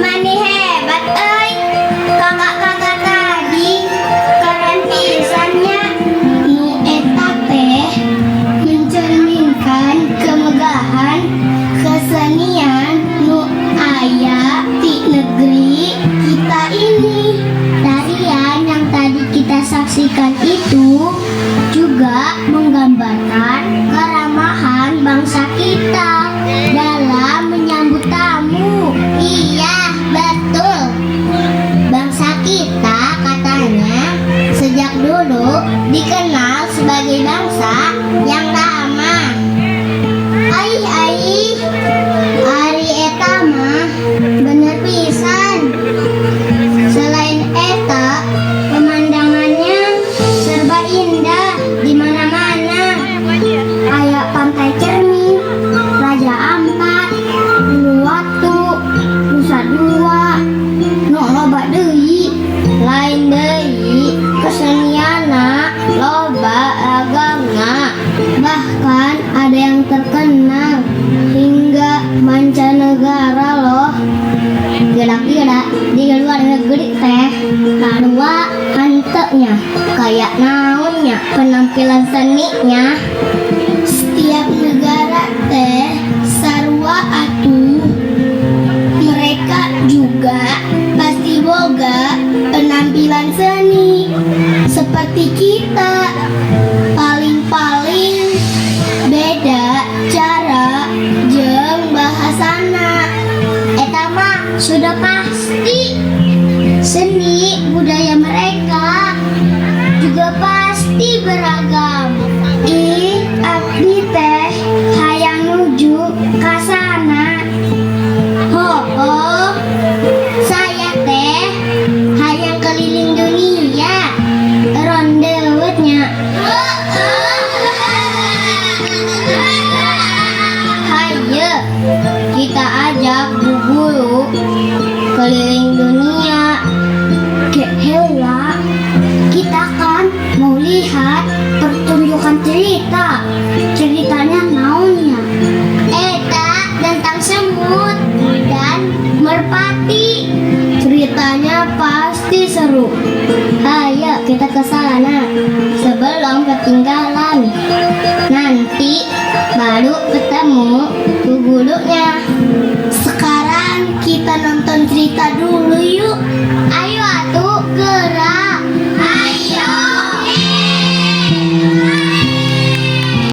Mani hebat euy. Kakak-kakak tadi keren pisan nya. Nu eta teh mencerminkan kemegahan kesenian nu aya di negeri kita ini. Tarian yang tadi kita saksikan itu juga menggambarkan keramahan bangsa kita dalam menyambut tamu. Iya, betul. Bangsa kita katanya sejak dulu dikenal sebagai bangsa yang ramah. Aih aih, ari eta mah bener pisan. Selain eta, pemandangannya serba indah di mana-mana. Kayak Pantai Cermin, Raja Ampat, Uluwatu, Nusa Dua, nu loba deui. Lain deui, kesenianna loba ragamna. Bahkan ada yang terkenal hingga mancanegara loh. Kira-kira di luar negeri teh sarua henteu nya, kayak naon nya penampilan seninya? Setiap negara teh sarua atuh. Mereka juga pasti boga penampilan seni seperti kita. Paling-paling beda cara jeung bahasana. Eta mah sudah pasti. Seni budaya mereka juga pasti beragam. Ih, abdi teh hayang nuju ka sana. Ho, oh, saya teh hayang keliling dunia. Ronde nya. Hayo, kita ajak bu guru keliling dunia. Ke heula, kita kan mau lihat pertunjukan cerita. Ceritanya naon nya? Eta tentang semut dan merpati. Ceritanya pasti seru. Ayo kita ke sana sebelum ketinggalan. Nanti baru ketemu bu gurunya. Sekarang kita nonton cerita dulu yuk. Ayo atuh, gerak.